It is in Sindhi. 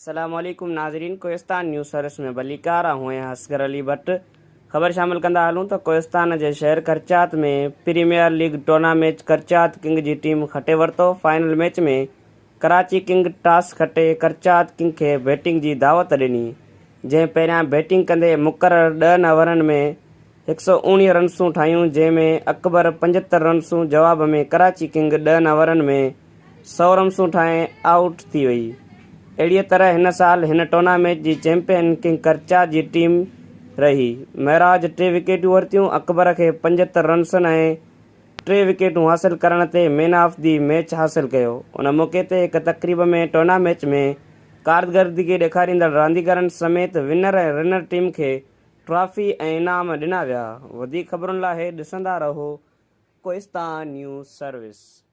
السلام عليڪم ناظرين ڪوهستان نيوز سروس ۾ ڀليڪار آهون آهيان اصغر علي ڀٽ خبر شامل ڪندا هلون ته ڪوهستان جي شهر Karchat ۾ premier league tournament Karchat king جي ٽيم کٽي ورتو final match ۾ Karachi king toss کٽي ڪرچات ڪنگ کي بيٽنگ جي دعوت ڏني جنهن پهريان بيٽنگ ڪندي مقرر ڏهن اوورن ۾ 119 رنسون ٺاهيون جنهن ۾ اڪبر 75 رنسون جواب ۾ ڪراچي ڪنگ ڏهن اوورن ۾ سئو رنسون ٺاهي آئوٽ ٿي وئي. اهڙيء طرح هن سال هن ٽورنامينٽ جي چيمپيئن ڪنگ ڪرچا جي ٽيم رهي. معراج ٽي وڪيٽون ورتيون، اڪبر کي 75 رنسن ۽ ٽي وڪيٽون حاصل ڪرڻ تي مين آف the match حاصل ڪيو. ان موقعي تي هڪ تقريب ۾ ٽورنامينٽ ۾ ڪارڪردگي ڏيکاريندڙ رانديگرن سميت ونر ۽ رنر ٽيم کي ٽرافي ۽ انعام ڏنا ويا. وڌيڪ خبرن لاء ڏسندا رهو ڪوهستان نيوز سروس.